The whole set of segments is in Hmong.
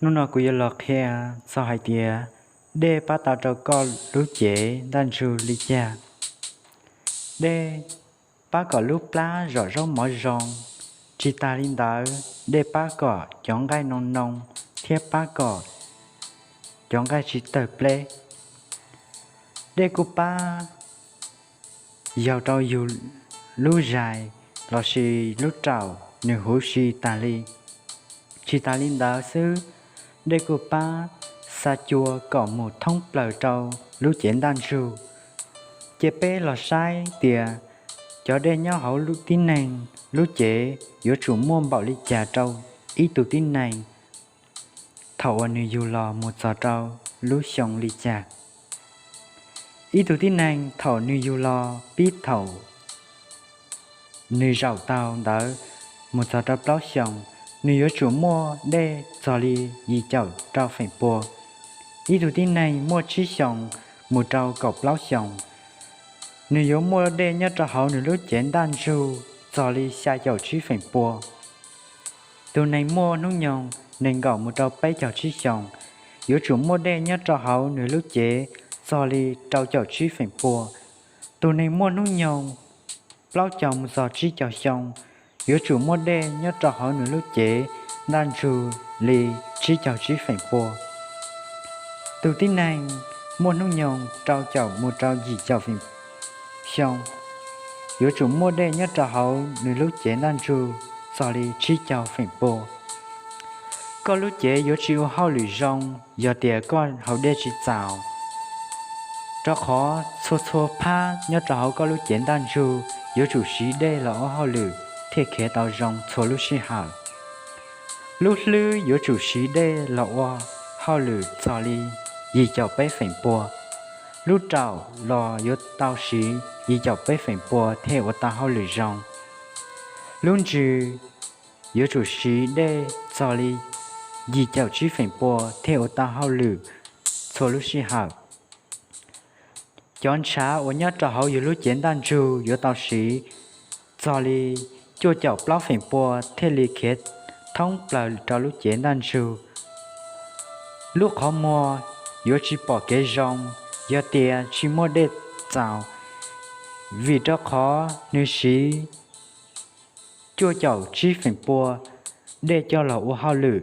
Hnub no kuv yuav los qhia txog hais tias dej pab tau rau koj lub cev ntaj ntsug li cas. Dej pab kom lub plab zom zaub mov zoo. Tsis tas li ntawd, dej pab kom cov nqaij noo noo thiab pab kom cov nqaij tsis tawg pleb. Dej kuj pab yaug rau yus lub zais lossis lub raum nws huv si tas li. Tsis tas li ntawd xwb, dej kuj pab xa cua kom mus thoob plaws rau lub cev ntaj ntsug. Ces peb los saib tias cov dej nyob hauv lub tib neeg lub cev yuav tsum muaj npaum li cas rau ib tug tib neeg thaum uas nws yug los mus txog rau lub xyoo li cas. Ib tug tib neeg thaum nws yug los pib thaum nws zaum tau ntawd mus txog rau plaub xyoos, nws yuav tsum muaj dej txog li yim caum rau feem pua. Ib tug tib neeg muaj tsib xyoos mus rau kaum plaub xyoos, nws yuav muaj dej nyob rau hauv nws lub cev ntaj ntsug txog li xya caum tsib feem pua. Tus neeg muaj hnub nyoog nees nkaum mus rau peb caug tsib xyoos, yuav tsum muaj dej nyob rau hauv nws lub cev txog li rau caum tsib feem pua. Tus neeg muaj hnub nyoog plaub caug mus txog tsib caug xyoo, yuav tsum muaj dej nyob rau hauv nws lub cev ntaj ntsug li tsib caug tsib feem pua. Tus tib neeg muaj hnub nyoog rau caum mus rau yim caum feem xyoo, yuav tsum muaj dej nyob rau hauv nws lub cev ntaj ntsug txog li tsib caug feem pua. Koj lub cev yuav tsis ua hauj lwm zoo yog tias koj haus dej tsis txaus, rau qhov txhua txhua phab nyob rau hauv koj lub cev ntaj ntsug yuav tsum siv dej los ua hauj lwm thiaj khiav tau zoo txhua lub sij hawm. Lub hlwb yuav tsum siv dej los ua hauj lwm txog li yim caum peb feem pua. Lub raum los yuav tau siv yim caum peb feem pua thiaj ua tau hauj lwm zoo. Lub ntsws yuav tsum siv dej txog li yim caum tsib feem pua thiaj ua tau hauj lwm txhua lub sij hawm. Cov ntshav uas nyob rau hauv yus lub cev ntaj ntsug yuav tau siv txog li cuaj caum plaub feem pua thiaj li khiav thoob plaws rau lub cev ntaj ntsug. Lub qhov muag yuav tsis pom kev zoo yog tias tsis muaj dej txaus, vim rau qhov nws siv cuaj caum tsib feem pua dej coj los ua hauj lwm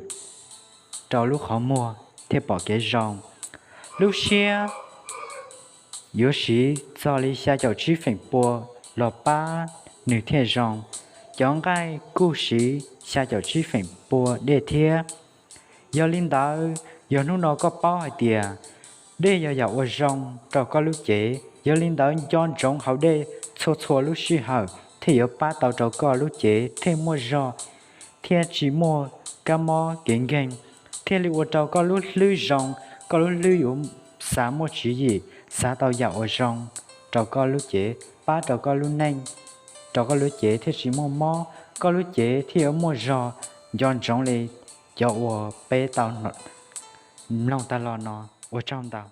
rau lub qhov muag thiaj pom kev zoo. Lub siab yuav siv txog li xya caum tsib feem pua los pab nws thiaj zoo. Cov nqaij kuj siv xya caum tsib feem pua dej thiab. Yog li ntawd, yog hnub no koj paub hais tias dej yog yam uas zoo rau koj lub cev, yog li ntawd nco ntsoov haus dej txhua txhua lub sij hawm thiaj yuav pab tau rau koj lub cev thiaj muaj zog, thiaj tsis muaj kab mob kev nkeeg, thiaj li ua rau koj lub hlwb zoo, koj lub hlwb yuav xav muaj tswv yim, xav tau yam uas zoo rau koj lub cev, pab rau koj lub neej, rau koj lub cev thiaj tsis muaj mob, koj lub cev thiaj yuav muaj zog. Nco ntsoov li cov uas peb tau mloog tag los no. Ua tsaug ntau.